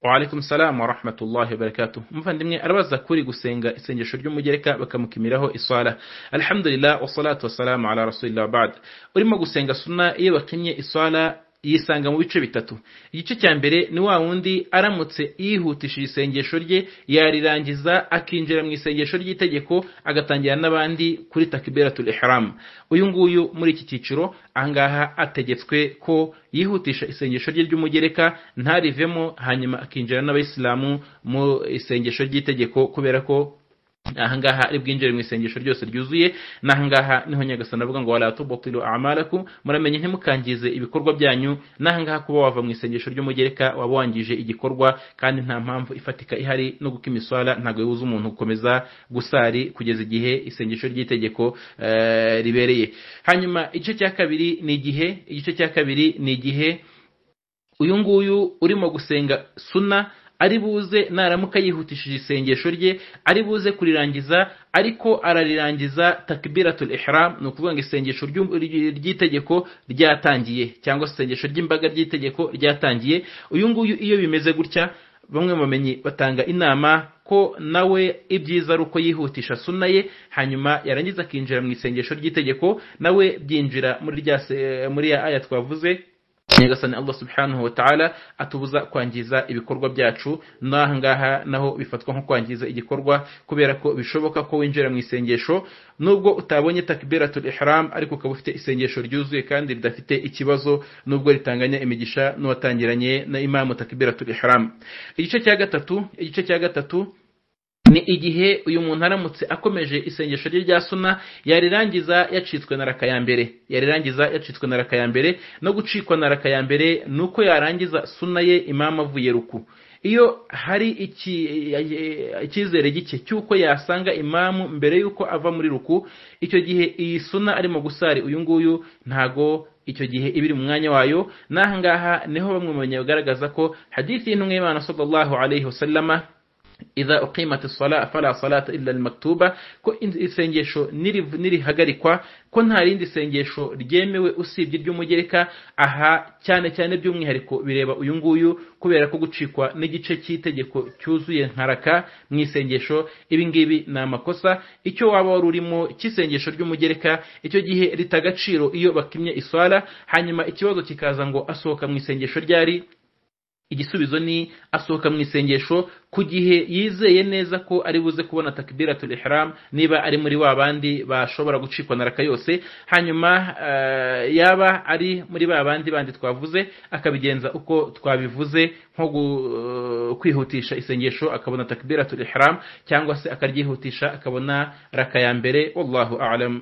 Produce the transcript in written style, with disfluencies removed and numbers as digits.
Wa alaikum salam wa rahmatullahi wa barakatuh. Umuvandimwe arabaza kuri gusenga isengesho ry'umugereka bakamukimiraho iswala. Alhamdulillah wa salatu wa salamu ala rasulillah ba'd. Urimo gusenga sunna iyo bakimye iswala yisanga mu bice bitatu. Igice cya mbere ni wa wundi aramutse yihutishije isengesho rye yarirangiza akinjira mu isengesho ry'itegeko agatangira n'abandi kuri takbiratul ihram. Uyu nguyu muri iki cyiciro ahangaha ategetswe ko yihutisha isengesho rye ry'umugereka ntarivemo, hanyuma akinjira n'abayisilamu mu isengesho ry'itegeko, kubera ko ahangaha ari bwinjire mu isengesho ryose ryuzuye. Nahangaha niho Nyagasani avuga ngo wala tubtilu a'malakum, muramenye ntimukangize ibikorwa byanyu. Nahangaha kuba wava mu isengesho ry'umugereka waba wangije igikorwa kandi nta mpamvu ifatika ihari, no gukima iswala ntago bibuza umuntu gukomeza gusari kugeza igihe isengesho ry'itegeko ribereye. Hanyuma igice cya kabiri ni igihe, igice cya kabiri ni igihe uyu nguyu urimo gusenga sunna ari buze naramuka yihutishije isengesho rye ari buze kurirangiza, ariko ararirangiza takbiratul ihram, ni ukuvuga ngo isengesho ry'itegeko ryatangiye cyangwa isengesho ry'imbaga ry'itegeko ryatangiye. Uyu nguyu iyo bimeze gutya, bamwe bamenyi batanga inama ko nawe ibyiza ari uko yihutisha sunna ye, hanyuma yarangiza akinjira mu isengesho ry'itegeko, nawe byinjira muri ya aya twavuze. Nyagasani Allah subhanahu wa ta'ala atubuza kwangiza ibikorwa byacu, nahangaha naho bifatwa nko kwangiza igikorwa, kubera ko bishoboka ko winjira mu isengesho nubwo utabonye takbiratul ihram, ariko ukaba ufite isengesho ryuzuye kandi ridafite ikibazo, nubwo ritanganya imigisha n'uwatangiranye na imamu takbiratul ihram. Igice cya gatatu, igice cya gatatu ni igihe uyu muntu aramutse akomeje isengesho rye rya sunna yarirangiza yacitswe na raka ya mbere, yarirangiza yacitswe na raka ya mbere. No gucikwa na raka ya mbere nuko yarangiza sunna ye imamu avuye ruku. Iyo hari icyizere gike cy'uko yasanga imamu mbere yuko ava muri ruku, icyo gihe iyi sunna arimo gusari uyu nguyu ntago icyo gihe ibiri mu mwanya wayo. Nahangaha niho bamwe mu banyagaragaza ko hadithi y'intumwa y'Imana sallallahu alayhi wasallama idha uqimat as-salah fala salata illa al-maktuba, ko isengesho nirihagarikwa ko nta rindi sengesho ryemewe usibye ry'umugereka. Aha cyane cyane by'umwihariko bireba uyu nguyu, kubera ko gucikwa n'igice cy'itegeko cyuzuye nkaraka mu isengesho, ibi ngibi ni amakosa. Icyo waba wari urimo cy'isengesho ry'umugereka icyo gihe rita agaciro iyo bakimye iswala. Hanyuma ikibazo kikaza ngo asohoka mu isengesho ryari? Igisubizo ni asohoka mu isengesho ku gihe yizeye neza ko ari buze kubona takbiratul ihram, niba ari muri wa bandi bashobora gucikwa na raka yose. Hanyuma yaba ari muri ba bandi bandi twavuze akabigenza uko twabivuze, nko kwihutisha isengesho akabona takbiratul ihram, cyangwa se akaryihutisha akabona raka ya mbere. Wallahu a'lam.